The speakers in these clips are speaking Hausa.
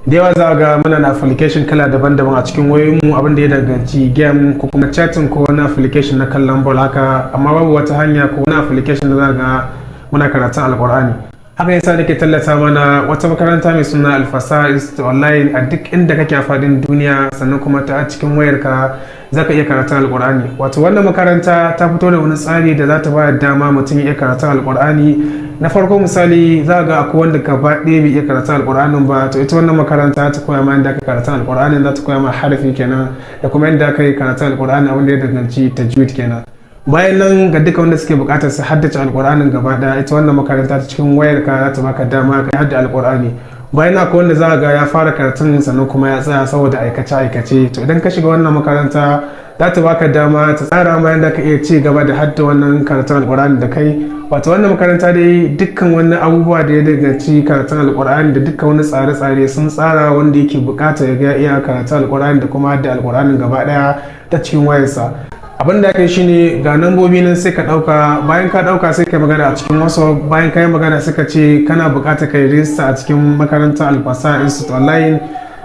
Da yawa za ga muna na application kala daban-daban a cikin wayoyinmu, abin da ya danganci game ko kuma chatting ko wani application na kallon ball haka, amma babu wata hanya ko wani application da za ga muna karatun Alkur'ani. Haka yasa nake tallata mana wata makaranta mai suna Alfasa Institute Online. A duk inda kake a fadin duniya, sannan kuma ta cikin wayarka, za ka iya karatun Alkur'ani. Wato wannan makaranta ta fito da wani tsari da za ta ba dama mutum ya iya karatun Alkur'ani. Na farko, misali, za ga akwai wanda gaba ɗaya bai iya karatun Alkur'anin ba. To ita wannan makaranta ta koya ma yadda aka karatun Alkur'anin, za ta koya ma harafi kenan da kuma yadda aka yi karatun Alkur'ani, abin da ya danganci tajwid kenan. Bayan nan, ga duka wanda suke bukatar su haddace Alkur'anin gaba daya, ita wannan makaranta ta cikin wayarka za ta baka dama ka haddace Alkur'ani. Bayan akwai wanda za ga ya fara karatun sannan kuma ya tsaya saboda aikace aikace. To idan ka shiga wannan makaranta, za ta baka dama ta tsara ma yadda ka iya ci gaba da hadda wannan karatun Alkur'ani da kai. Wato wannan makaranta dai, dukkan wani abubuwa da ya danganci karatun Alkur'ani da dukkan wani tsare-tsare sun tsara wanda yake bukata ya ga iya karatun Alkur'ani da kuma hadda Alkur'anin gaba daya ta cikin wayarsa. Abin da kai shine, ga nambobi nan, sai ka dauka. Bayan ka dauka, sai ka magana a cikin WhatsApp. Bayan ka yi magana, sai ka ce kana bukatar kai rijista a cikin makarantar Alfasa Institute Online.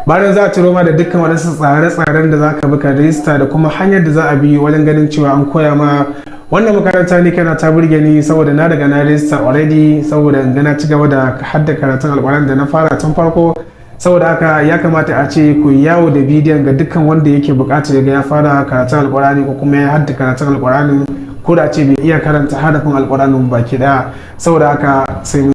Bayan za a ciro ma da dukkan waɗansu tsare-tsaren da za ka bi ka rijista da kuma hanyar da za a bi wajen ganin cewa an koya ma. Wannan makaranta ni kana ta burge ni, saboda na daga na rijista already, saboda in ga na ci gaba da hadda karatun Alƙur'ani da na fara tun farko. Saboda haka ya kamata a ce ku yawo da bidiyon ga dukkan wanda yake bukatar ya ga ya fara karatun Alkur'ani ko kuma ya hadda karatun Alkur'ani, ko da ce bai iya karanta harafin Alkur'anin baki daya. Saboda haka sai